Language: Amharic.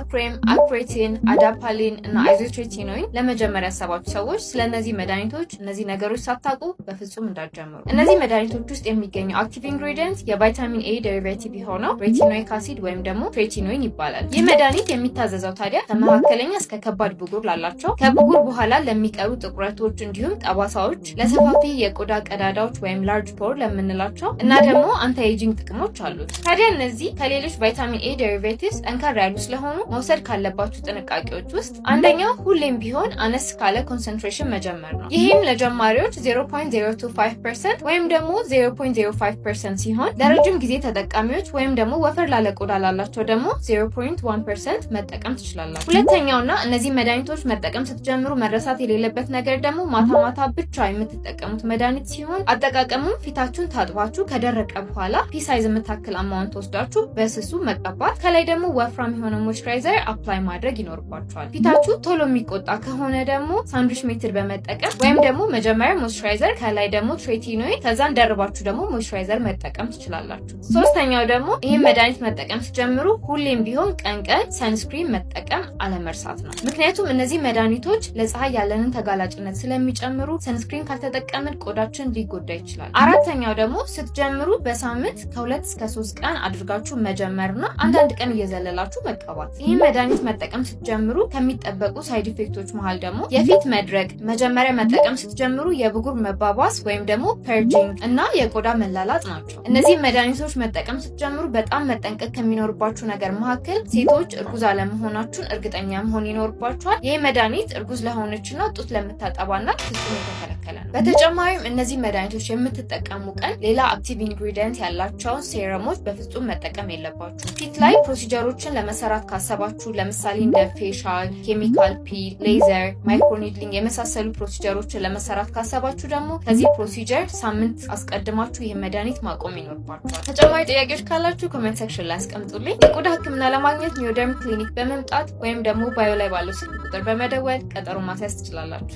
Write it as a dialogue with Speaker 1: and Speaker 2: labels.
Speaker 1: ክሬም፣ Acretin፣ adapalene እና isotretinoin ለመጀመር ያሰባችሁ ሰዎች ስለ እነዚህ መድኃኒቶች እነዚህ ነገሮች ሳታውቁ በፍጹም እንዳትጀምሩ። እነዚህ መድኃኒቶች ውስጥ የሚገኘው active ingredient የ vitamin A derivative የሆነው retinoic acid ወይም ደግሞ tretinoin ይባላል። ይህ መድኃኒት የሚታዘዘው ታዲያ ከመካከለኛ እስከ ከባድ ብጉር ላላቸው፣ ከብጉር በኋላ ለሚቀሩ ጥቁረቶች እንዲሁም ጠባሳዎች፣ ለሰፋፊ የቆዳ ቀዳዳዎች ወይም large pore ለምንላቸው እና ደግሞ anti aging ጥቅሞች አሉት። ታዲያ እነዚህ ከሌሎች vitamin A derivatives ጠንከር ያሉ ስለሆኑ መውሰድ ካለባችሁ ጥንቃቄዎች ውስጥ አንደኛው ሁሌም ቢሆን አነስ ካለ concentration መጀመር ነው። ይህም ለጀማሪዎች 0.025% ወይም ደግሞ 0.05% ሲሆን ለረጅም ጊዜ ተጠቃሚዎች ወይም ደግሞ ወፈር ላለ ቆዳ ላላቸው ደግሞ 0.1% መጠቀም ትችላላችሁ። ሁለተኛውና እነዚህ መድኃኒቶች መጠቀም ስትጀምሩ መረሳት የሌለበት ነገር ደግሞ ማታ ማታ ብቻ የምትጠቀሙት መድኃኒት ሲሆን አጠቃቀሙም ፊታችሁን ታጥባችሁ ከደረቀ በኋላ pea size የምታክል amount ወስዳችሁ በስሱ መቀባት፣ ከላይ ደግሞ ወፍራም የሆነ moisturizer apply ማድረግ ይኖርባችኋል። ፊታችሁ ቶሎ የሚቆጣ ከሆነ ደግሞ sandwich method በመጠቀም ወይም ደግሞ መጀመሪያ moisturizer፣ ከላይ ደግሞ tretinoin፣ ከዛን ደርባችሁ ደግሞ moisturizer መጠቀም ትችላላችሁ። ሶስተኛው ደግሞ ይህን መድኃኒት መጠቀም ስትጀምሩ ሁሌም ቢሆን ቀን ቀን sunscreen መጠቀም አለመርሳት ነው። ምክንያቱም እነዚህ መድኃኒቶች ለፀሐይ ያለንን ተጋላጭነት ስለሚጨምሩ sunscreen ካልተጠቀምን ቆዳችን ሊጎዳ ይችላል። አራተኛው ደግሞ ስትጀምሩ በሳምንት ከ2 እስከ 3 ቀን አድርጋችሁ መጀመርና አንዳንድ ቀን እየዘለላችሁ መቀባት። ይህን መድኃኒት መጠቀም ስትጀምሩ ከሚጠበቁ side effect ኦች መሃል ደግሞ የፊት መድረቅ፣ መጀመሪያ መጠቀም ስትጀምሩ የብጉር መባባስ ወይም ደግሞ purging እና የቆዳ መላላጥ ናቸው። እነዚህ መድኃኒቶች መጠቀም ስትጀምሩ በጣም መጠንቀቅ ከሚኖርባችሁ ነገር መካከል ሴቶች እርጉዝ አለመሆናችሁን እርግጠኛ መሆን ይኖርባችኋል። ይህ መድኃኒት እርጉዝ ለሆነችና ጡት ለምታጠባ እናት ፍጹም የተከለከለ ነው። በተጨማሪም እነዚህ መድኃኒቶች የምትጠቀሙ ቀን ሌላ active ingredient ያላቸውን serum ኦች በፍጹም መጠቀም የለባችሁም። ፊት ላይ procedure ኦችን ለመሰራት ካሰባችሁ፣ ለምሳሌ እንደ facial፣ chemical peel፣ laser፣ microneedling የመሳሰሉ procedure ኦችን ለመሰራት ካሰባችሁ ደግሞ ከዚህ procedure ሳምንት አስቀድማችሁ ይህን መድኃኒት ማቆም ይኖርባችኋል። ተጨማሪ ጥያቄዎች ካላችሁ comment section ላይ አስቀምጡልኝ። የቆዳ ሕክምና ለማግኘት ኒዮደርም ክሊኒክ በመምጣት ወይም ደግሞ bio ላይ ባለው ስልክ ቁጥር በመደወል ቀጠሮ ማስያዝ ትችላላችሁ።